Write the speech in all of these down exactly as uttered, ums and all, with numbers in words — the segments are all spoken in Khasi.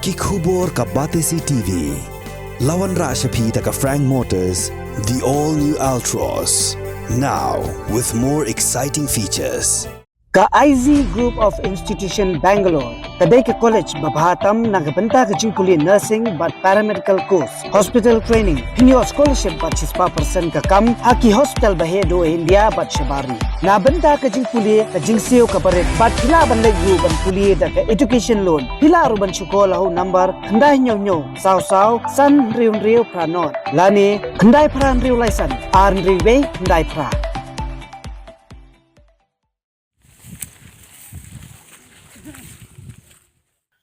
Ki khubor ka Batesi T V. La wanrah sha phi da ka Frank Motors, the all new Altroz. Now with more exciting features. Ka I Z Group of Institution Bangalore ka dei ka college ba bha tam na ka bynta ka jingpule nursing bad paramedical course, hospital training, pynïoh scholarship bad shispah percent ka kam ha ki hospital ba heh duh India bad shabar ri. Na bynta ka jingpule, ka jingsiew ka barit bad phi lah ban leit ruh ban pule da ka education loan. Phi lah ruh ban shu call ha u number khyndai hynñiew hynñiew saw saw san hynriew hynriew phra nod lane khyndai phra hynriew lai san ar hynriew wei khyndai phra.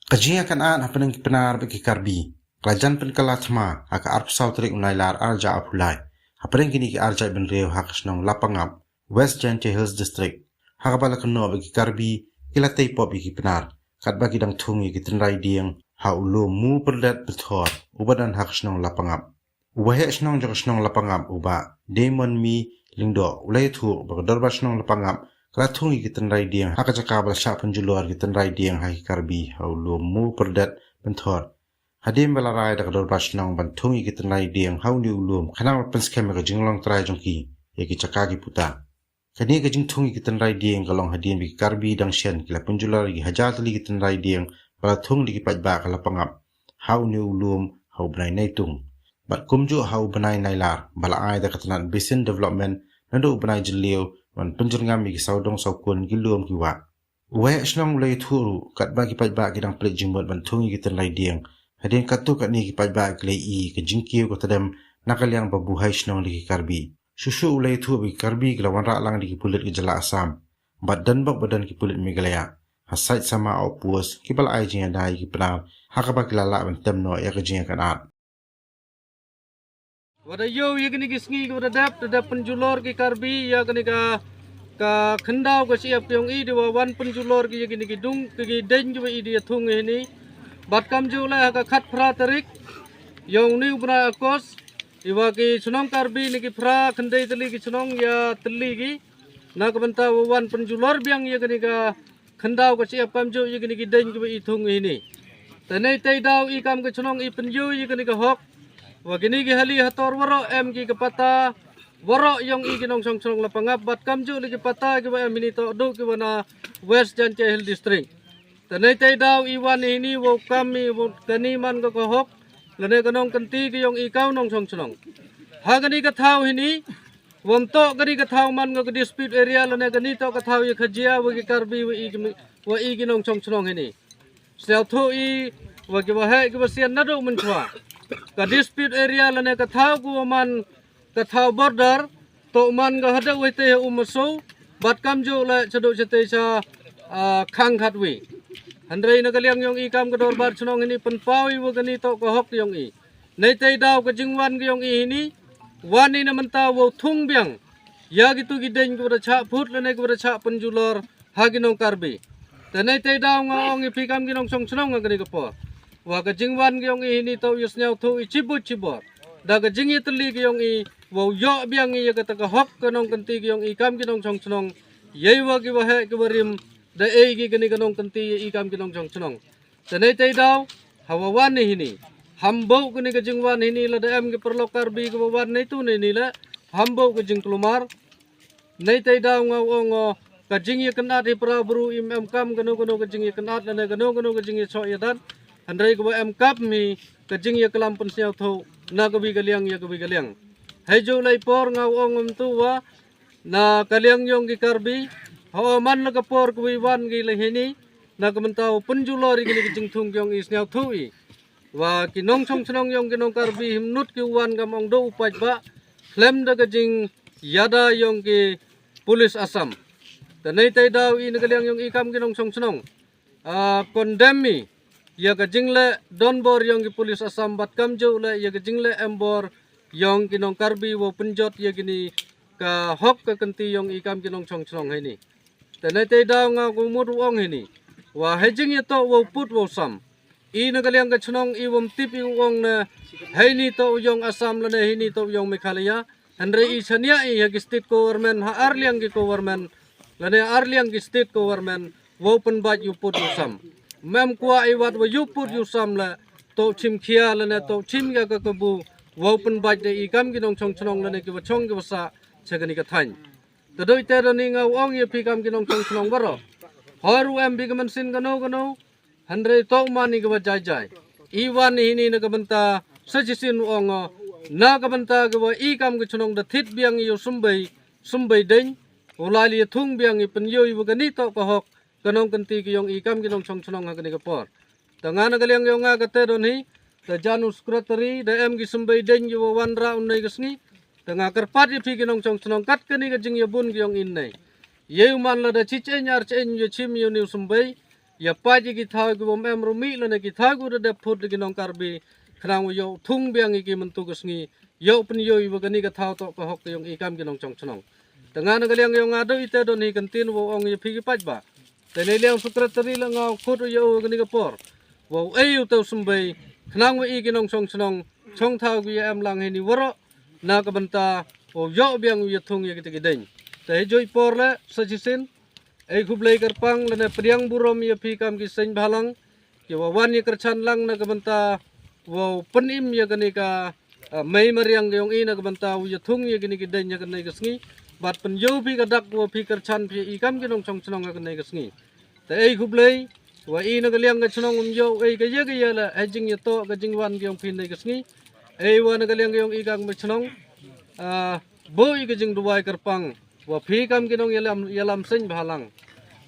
Ka jingïakynad hapdeng ki Pnar bad ki Karbi ka la jan pynkylla thma ha ka arphew saw tarik u Nailar arhajar arphew lai hapdeng kine ki arjait bynriew ha ka shnong Lapangap, West Jaintia Hills District, ha kaba la kynnoh ba ki Karbi ki la tei pop ïa ki Pnar katba ki dang thung ïa ki tynrai dieng ha u lum Mu Pyrdet Pynthor uba don ha ka shnong Lapangap. U waheh shnong jong ka shnong Lapangap, u Bah Deimonmi Lyngdoh, u la ïathuh ba ka dorbar shnong Lapangap ka la thung ïa ki tynrai dieng ha ka jaka ba la shah pynjulor ki tynrai dieng ha ki Karbi ha u lum Mu Pyrdet Pynthor. Hadien ba la rai da ka dorbar shnong ban thung ïa ki tynrai dieng ha une u lum khnang ban pynskhem ïa ka jinglong trai jong ki ïa ki jaka ki puta. Kane ka jingthung ïa ki tynrai dieng ka long hadien ba ki Karbi dang shen ki la pynjulor ïa ki hajar tylli ki tynrai dieng ba la thung da ki paidbah ka Lapangap ha une u lum ha u bnai Naitung bad kumjuh ha u bnai Nailar ba la ai da ka tnat Basin Development naduh u bnai Jylliew ban pynjyrngam ïa ki sawdong sawkun, ki lum, ki wah. U waheh shnong u la ïathuh ruh katba ki paidbah ki dang pynleit jingmut ban thung ïa ki tynrai dieng, hadien katto katne ki paidbah ki la ïohi ka jingkiew ka tdem na ka liang ba buhai shnong da ki Karbi. Shuh shuh u la ïathuh ba ki Karbi ki la wanrah lang da ki pulit ka jylla Assam bad don bok ba don ki pulit Meghalaya ha Sait Sama Outpost kiba la ai jingïada ïa ki Pnar ha kaba ki la lah ban tem noh ïa ka jingïakynad. Wat la ïoh ïa kine ki sngi kiba la dep, la dep pynjulor ki Karbi ïa kane ka, ka khyndaw ka shyiap ka jong i, dei wa wan pynjulor ki ïa kine ki dung, ki, ki deiñ kiba i dei ïa thung ïa hini. Bad kumjuh leh ha ka khatphra tarik ïa une u bnai August, ïa wa ki shnong Karbi ne ki phra khyndai tylli ki shnong ïa tylli ki na ka bynta wa wan pynjulor biang ïa kane ka khyndaw ka shyiap kumjuh ïa kine ki deiñ kiba i thung ïa hini. Te nangta i daw i kam ka shnong i pynïoh ïa kane ka hok wa kine ki hali hator waroh em ki ka pata waroh yong i ki nongshong shnong Lapangap bad kumjuh leh ki pata kiba em hini toh duh kiba na West Jaintia Hills District. Te nangta i daw i wan ïa hini wow kam i wow kane man ka ka hok lane ka nongkynti ka yong i ka u nongshong shnong. Ha kane ka thaw hini, wam toh kane ka thaw man ka dispute area lane kane toh ka thaw ïa ka jia wa ki Karbi wa i ki, wa i ki nongshong shnong hini. Sngewthuh i wa ki waheh ki wasian naduh mynshwa. Ka dispute area lane ka thaw ka wa man ka thaw border toh man ka haduh wa te ha u Masu bad kumjuh leh shaduh shatei sha, ah, Khang Khatwi. Hynrei na ka liang yong i kam ka dorbar shnong hini pynpaw i wa kane toh ka hok yong i. Nangta i daw ka jingwan ka yong i hini, wan i na mynta wow thung biang ïa kitu ki deiñ kiba da chah phut lane kiba da chah pynjulor ha ki nong Karbi. Te nangta i daw nga ong ïa phi kam ki nongshong shnong ha kane ka por wa ka jingwan ka yong i hini toh ïa sngewthuh i chibuit chibor da ka jingïatylli ka yong i wow ïoh biang i ïa kata ka hok ka nongkynti ka yong i kam ki nongshong shnong. Ïa i wa ki waheh ki warim da ei ki kane ka nongkynti ïa i kam ki nongshong shnong. Te nangta i daw ha wa wan i hini, ham bok kane ka jingwan hini lada em ki paralok Karbi ka wa wan nangtu nangni leh, ham bok ka jingkulmar. Nangta i daw nga ong o ka jingïakynad i para bru im em kam kano kano ka jingïakynad lane kano kano ka jingïasoh ïadat. Hynrei ka wa em kam hi ka jingïaklam pynsngewthuh na ka wi ka liang ïa ka wi ka liang. Hei ju lei por nga ong em tu wa na ka liang yong ki Karbi, ho man la ka por ka wi wan ki leh hini na ka mynta u pynjulor i kine ki jingthung yong i sngewthuh i wa ki nongshong shnong yong ki nong Karbi hynrei ki wan kam ong do u paidbah khlem da ka jingïada yong ki pulit Assam. Te nangta i daw i na ka liang yong i kam ki nongshong shnong, ah, condemn i ïa ka jingleh donbor yong ki pulit Assam bad kumjuh leh ïa ka jingleh embor yong ki nong Karbi wow pynjot ïa kine ka hok ka kynti yong i kam ki nongshong shnong hini. Te nangta i daw nga ka mut u ong hini wa hei jingïatoh wow put wow sam. I na ka liang ka shnong i wam tip i u ong ne hei ni toh u yong Assam lane hei ni toh u yong Meghalaya. Hynrei i shaniah i ha ki state government ha ar liang ki government lane ar liang ki state government wow pynbait u put u sam. Mem kwah i wat wa yu put yu sam la to chim khia la ne to chim ya ka kabu. Wow pynbait da i kam ki nongchong chnong la ne ki wa chong ki wa sa cha kani ka thaiñ. Te doi te da ni nga ong ya phi kam ki nongchong chnong baro. Hor u em bi ka man sin kano kano. Hynrei to man ni ka wa jai jai. I wan ni hini na ka bynta sa chi sin u ong o. Na ka bynta ka wa i kam ki chnong da thit biang i u sumbai sumbai deng. U lai li thung biang i pynyo i wa kani to ka hok. Ka nongkynti ki yong i kam ki nongchong chnong ha kani ka por. Ta nga na ka liang yong nga ka te don hi. Ta jan u secretary da em ki sumbai deng ki wa wan ra un nei ka sngi. Ta nga kyrpad ya phi ki nongchong chnong kat kani ka jing ya bun ki yong in nei. Ye u man la da chi chen ar chen ya chim ya ni u sumbai. Ya pa ji ki thaw ki wa em rumi la ne ki thaw ki da dep phut da ki nong Karbi. Khnang wa yo thung biang i ki myntu ka sngi. Yo pynyo i wa kani ka thaw to ka hok ka yong i kam ki nongchong chnong. Ta nga na ka liang yong nga do i te don hi kan tin wa ong ya phi ki pach ba. Te ne liang secretary la nga khut u ya u kani ka por. Wa u ei u te u sumbai. Khnang wa i ki nongchong chnong. Chong thaw ki ya em lang hi ni waro. Na ka bynta wa u yo biang u ya thung ya ki te ki deng. Te hi joi por le sa chi sin. Ei khublei kyrpang la ne priang burom ya phi kam ki seng bhalang. Ki wa wan ya kyrchan lang na ka bynta wa u pynim ya kani ka ah, mei mariang ka yong i na ka bynta u ya thung ya kani ki deng ya kani ka sngi. Bat pynyo phi ka dak wa phi kyrchan phi i kam ki nongchong chnong ya kani ka sngi. Ta ei khublei wa i na ka liang ka chnong um yo ei ka ya ka ya la ha jing ya to ka jing wan ka yong phi nei ka sngi. Ei wa na ka liang ka yong i kam ka chnong. Ah, bo i ka jing duwai kyrpang. Wa phi kam ki nong yalam yalam seng bhalang.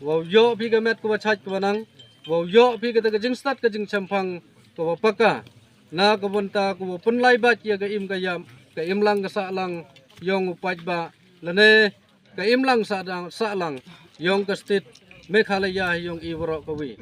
Wa yo phi ka met ka wa chach ka wa nang. Wa yo phi ka ta ka jing stat ka jing champang ka wa paka. Na ka bynta ka wa pynlai bach ya ka im ka yam ka im lang ka sa lang yong u pach ba. La ne ka im lang sa dang sa lang yong ka state Meghalaya yong i waro ka wi.